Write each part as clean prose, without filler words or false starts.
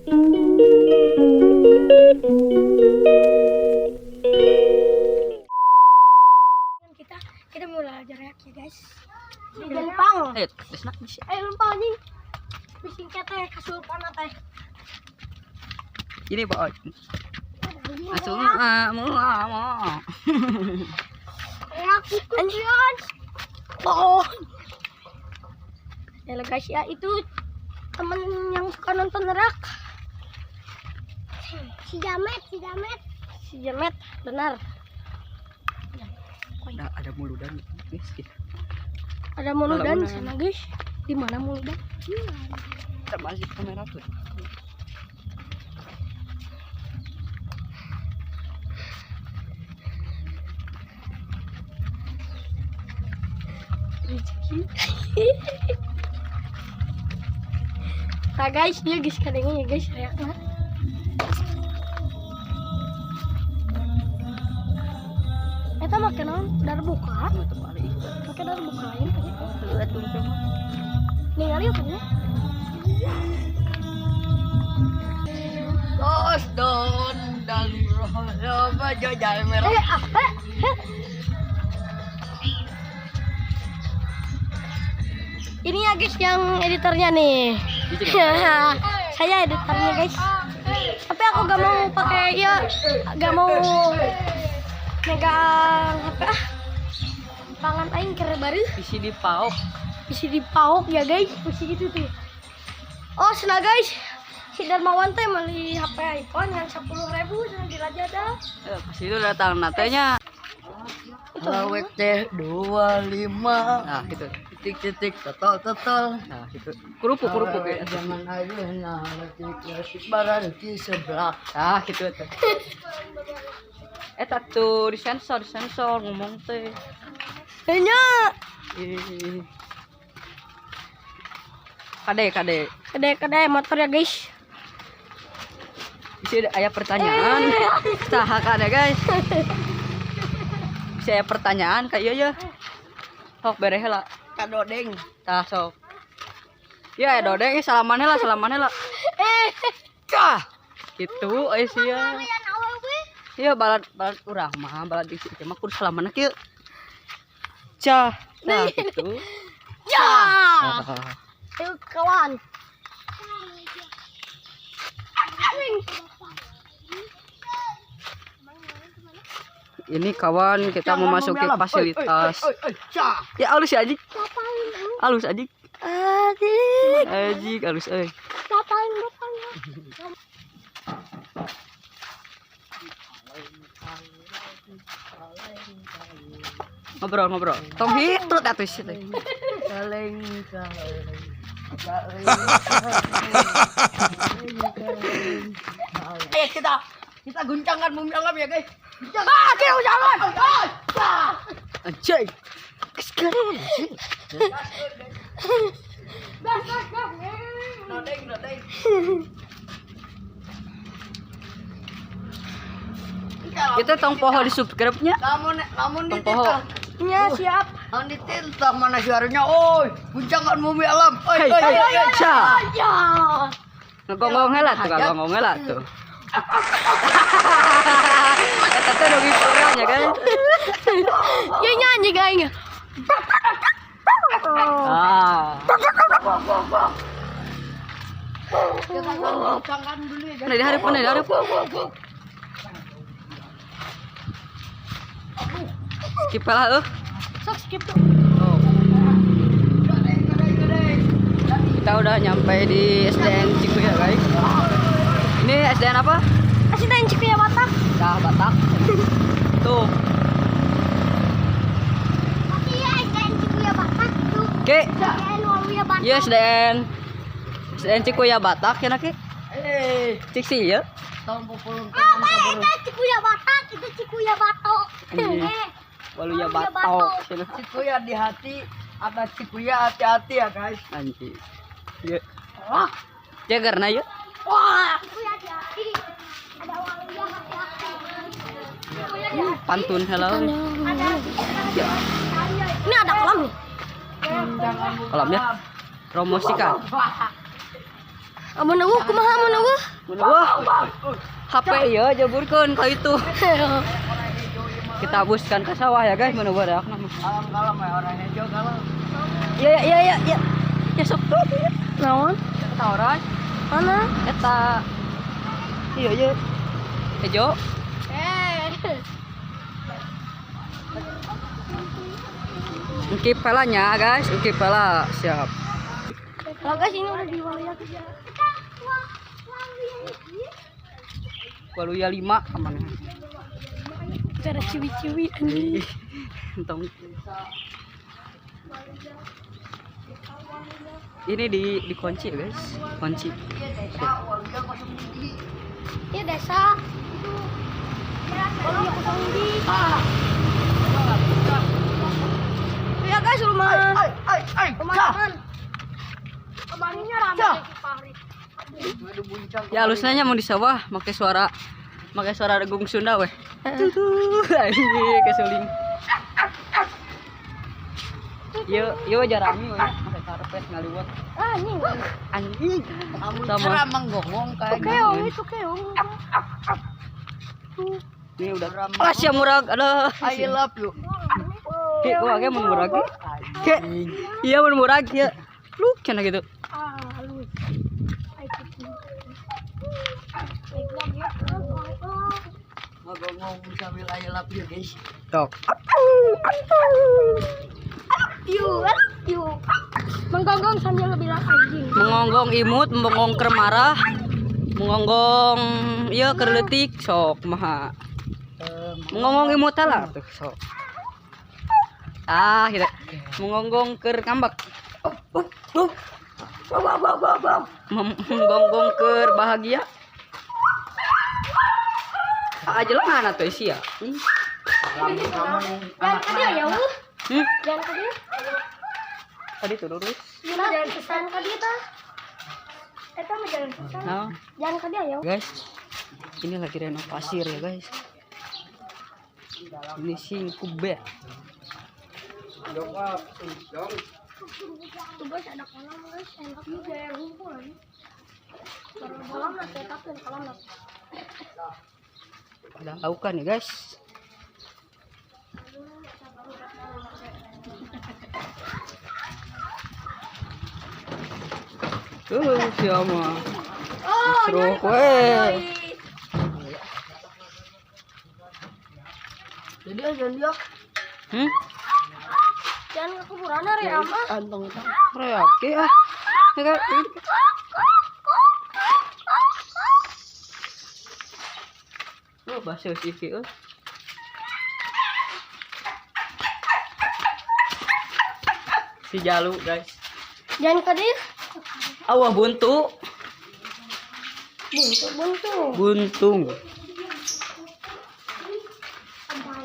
Kita kita mau belajar ya, guys. Di Lempang. Ayo, terus nak bisa. Ayo lempang anjing. Bising teh kasurupan teh. Ini Pak. Langsung mau. Oh. Ya guys ya, itu temen yang suka nonton rak. Si Jamet, si Jamet. Si Jamet, benar. Ada muludan guys. Ada muludan di sana guys. Di mana muludan? Kita masih kamera tuh. Rezeki. Nah guys, dia guys kadangnya ya guys reakna. Eta make naon? Darbuka. Make darbuka lain tadi. Ningali apa nya? Los don dan roh jalan merah. Ini ya guys yang editornya nih. Saya editornya guys. Tapi aku gak mau pakai ya, gak mau megang HP ah. Tangan aing kere baru. Isi di paok. Isi di paok ya guys, isi gitu tuh. Oh, senang guys. Si Darmawan teh beli HP iPhone yang 10.000 senang di Lazada. Pas itu datang natenya. Itu WT 25. Nah, gitu. Titik-titik totol-totol. Nah, gitu. Kerupuk-kerupuk ya. Zaman ayeuna leutik-leutik barareuki sebelah. Ah, gitu tuh. Eta tuh disensor, disensor ngomong teh. Nya. Kade, kade. Kade, kade motor ya guys. Bisa ada pertanyaan. Saha kade guys. Bisa aya pertanyaan kayak iya ya. Sok bere heula. Ka dodeng. Tah sok. Ya dodeng salaman heula, salaman heula. Cah. Gitu euy sia. Iya balad balad urang mah balad di situ mah kudu salaman kieu. Cah. Tah gitu. Ya. Ayo kawan. Ini kawan kita memasuki fasilitas. Ya alus ya anjing. Alus anjing. Adik. Anjing alus euy. Ngapain bapaknya? Ngobrol ngobrol. Tong hitut atuh sih teh. Kaleng kaleng. Ayo kita guncangkan bumi alam ya guys. Ah, kita jalan. Anjing. Dodeng dodeng. Kita tong poho di subscribe-nya. Lamun lamun Tong poho. Ya, siap. Lamun ditentang mana suaranya? Oi, guncangan bumi alam. Oi, Hei, oi, hei, oi. cah. Ya. Ngegonggong heula tuh, ngegonggong heula tuh. Eta teh dongeng urang ya guys. Ya nyanyi guys. Ah. Kita guncangkan dulu ya guys. Mana dihareup, mana dihareup. Skip lah Sok skip tuh. Oh. Kita udah nyampe di SDN Cikuya guys. Ini SDN apa? SDN Cikuya Batak. Dah Batak. Tuh. Iya SDN Cikuya Batak tuh. Oke. SDN Waluya Batak. Iya SDN. SDN Cikuya Batak ya nak? Eh, Cik sih ya. tahun populung. Oh, itu Cikuya Batak, itu Cikuya Batok. Waluya Batok. Cikuya di hati, ada Cikuya hati-hati ya guys. Anjing. Iya. Wah. Jagarna yuk. Wah, Cikuya di hati. Ada Waluya hati-hati. Pantun hello. Ada. Ini ada kolam nih. Kolamnya promosikan. Amun eueuh kumaha amun eueuh? Wah, HP ya jaburkeun ka itu. Kita buskan ke sawah ya guys, mana bareak nama. Kalem-kalem ya orang hejo kalem. Iya iya iya iya. Ya sok tuh ya. Naon? Eta orang Mana? eta. Iya iya. Hejo. Eh. Engki pelanya guys, engki pela siap. Kalau guys ini udah di Waluya. Waluya 5 kemana? Cara ciwi-ciwi anjing. Entong. Ini di dikunci ya, guys, kunci. Iya desa Waluya kosong hiji. Ini desa itu Waluya kosong di. Ya guys rumah Ai ai ai. rumah Cah. teman. Kemarinnya rame Cah. si Fahri. Aduh buncang. Ya halusnya mau di sawah, make suara degung Sunda weh. Tuh, anjing kesuling. Yo, yo jarami we, make karpet ngaliwat. Ah, anjing. Anjing. Kamu Sama. cara menggonggong Itu kayak keong, itu keong. Tuh. Ini udah. Alah sia murag, aduh. I love you. Ki, gua ge mun murag. Ki. Iya mun murag ya. Lu cenah gitu. Ah, halus. Ai, kucing. Ngegonggong sambil I love you guys. Tok. You, you. Menggonggong sambil bilang anjing. Mengonggong imut, mengonggong keur marah, mengonggong ieu keur leutik sok maha. Mengonggong imut lah tuh sok. Ah, gitu. Mengonggong keur ngambek. Menggonggong keur bahagia. Ah, jelengan atuh sia. Jangan ke dia ya, wuh. Hmm? Jangan ke dia. Tadi tuh lurus. Iya, jalan pesan ke dia tah. Eta mah jalan pesan. Nah, Jangan ke dia ya. guys. Ini lagi renovasi ya, guys. Ini singkubet. Tuh guys ada kolam guys, enak juga air ngumpul ini. Baru kolam lah, tetapin kolam lah. Ada laukan ya, guys. Tuh, siapa? Oh, Seru, nyari weh. Jadi aja dia Hmm? Jangan ke kuburan hari ama. kantong itu. Reak ah. Ya kan? Oh, bahasa sih ki. Oh. Si Jalu, guys. Jangan ke dia. Awah buntu. Buntu, buntu. Buntung.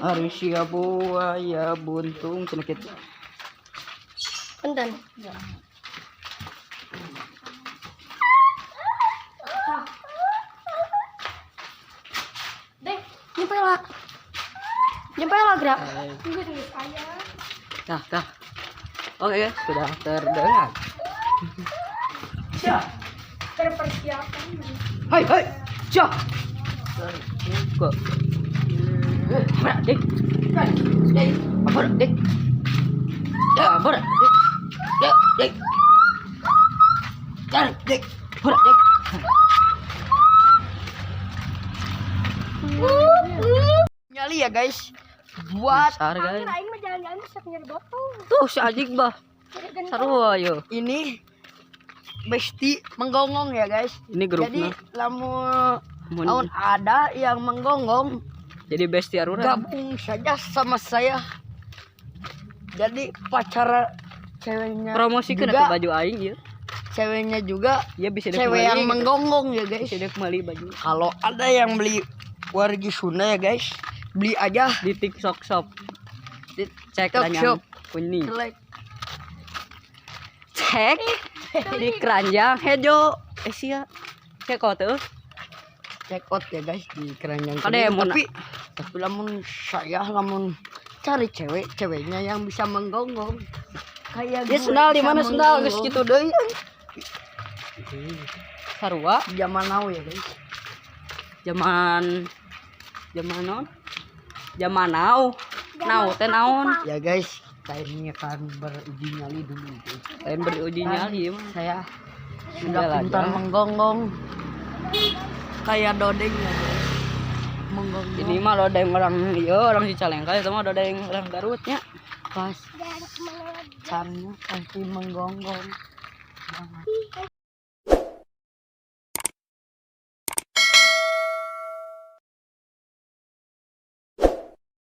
Ari sia buaya buntung cenah kitu. Punten. Deh, nyampe lah. Nyampe lah, gerak. Tunggu, tunggu saya. Tah, tah. Oke, guys, sudah terdengar. Terpersiapkan. Hai, hai. Cah. Kok. Apa, Dik? Apa, Dik? Ya, apa, Dik? Ya, Dik. Ya, Dik. Apa, Dik? Nyali ya guys. Buat Besar, guys. Aing mah jalan-jalan bisa nyari botol. Tuh si Ajik bah. Nyari gentong. Sarua yo. ini besti menggonggong ya guys. Ini Jadi grupnya. lamun Mun- lamun ada yang menggonggong Jadi bestie arurang. gabung saja sama saya. Jadi pacar ceweknya Promosikeun juga, atuh baju aing ieu. ceweknya juga Iya bisa cewek yang menggonggong ya guys. Bisa dia kembali baju Kalau ada yang beli wargi Sunda ya guys, beli aja di TikTok Shop. di Cek TikTok keranjang Shop. kuning. Jelek. Cek di keranjang hejo. Eh sia. Cek kok tuh. Check out ya guys di keranjang Ada kuning. yang mau Tapi lamun saya lamun cari cewek, ceweknya yang bisa menggonggong. Kayak Ya gue sendal di bisa mana sendal geus menggonggong. kitu deui. Sarua. Zaman now ya, guys. Zaman zaman naon? Zaman now. Now teh naon? Ya guys, kita ini akan beruji nyali dulu, guys. Lain beruji nyali mah. Saya sudah Udah lah, pintar jangan. Menggonggong kayak dodeng ya, guys. Menggonggong. Ini mah dodeng orang ieu, orang Cicalengka, itu mah dodeng orang Garut nya. Pas Jangan kemana lagi. caranya pasti menggonggong banget.